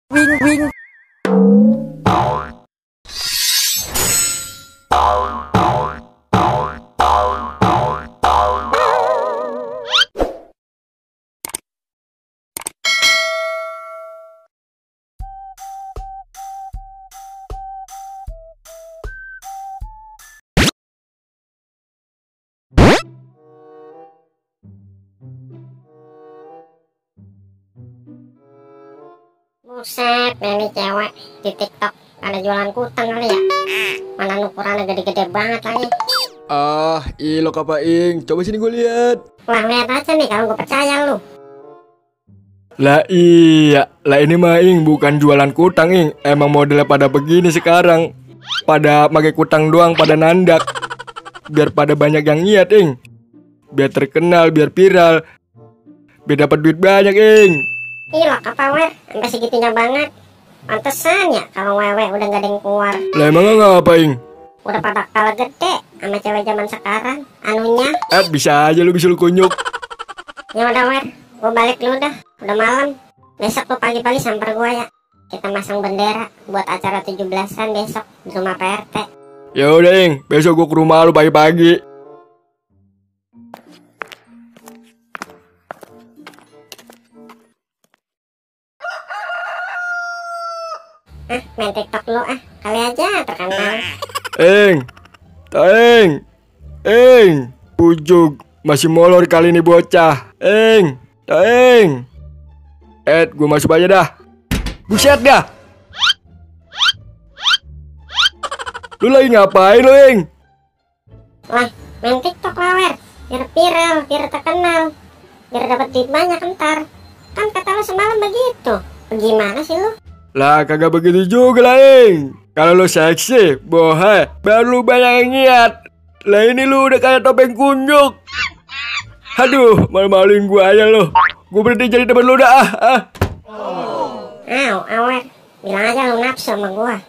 Wing wing. Buset, ini cewek di TikTok ada jualan kutang kali ya. Mana ukurannya gede-gede banget lagi. Ah, ilo Kak Ing, coba sini gue lihat. Wah, lihat aja nih kalau gue percaya lu. Lah iya, lah ini mah Ing bukan jualan kutang Ing. Emang modelnya pada begini sekarang. Pada pakai kutang doang, pada nandak. Biar pada banyak yang lihat Ing. Biar terkenal, biar viral. Biar dapat duit banyak Ing. Ih, apa wer, sampai segitunya banget. Pantesan ya kalau wewe udah gak ada yang keluar. Lah emang ngapa Ing? Udah pada kalah gede sama cewek zaman sekarang. Anunya. Bisa aja lu kunyuk. Ya udah wer, gue balik dulu dah. Udah malam. Besok lu pagi-pagi samper gue ya. Kita masang bendera buat acara 17-an besok di rumah PRT. Ya udah Ing, besok gua ke rumah lu pagi-pagi. Main TikTok lu kali aja terkenal. Ing, pujuk masih molor kali ini bocah. Ing, gua masuk aja dah. Buset dah. Lu lagi ngapain lu Ing? Wah, main TikTok lah wer, biar viral, biar terkenal, biar dapat duit banyak ntar. Kan kata lu semalam begitu. Gimana sih lu? Lah kagak begitu juga lah Ing. Kalau lu seksi, bohong, baru banyak yang ngiat. Lah ini lu udah kayak topeng kunyuk. Aduh, malu-maluin gua aja lu. Gua berhenti jadi temen lu dah. Awer, bilang aja lu nafsu sama gua.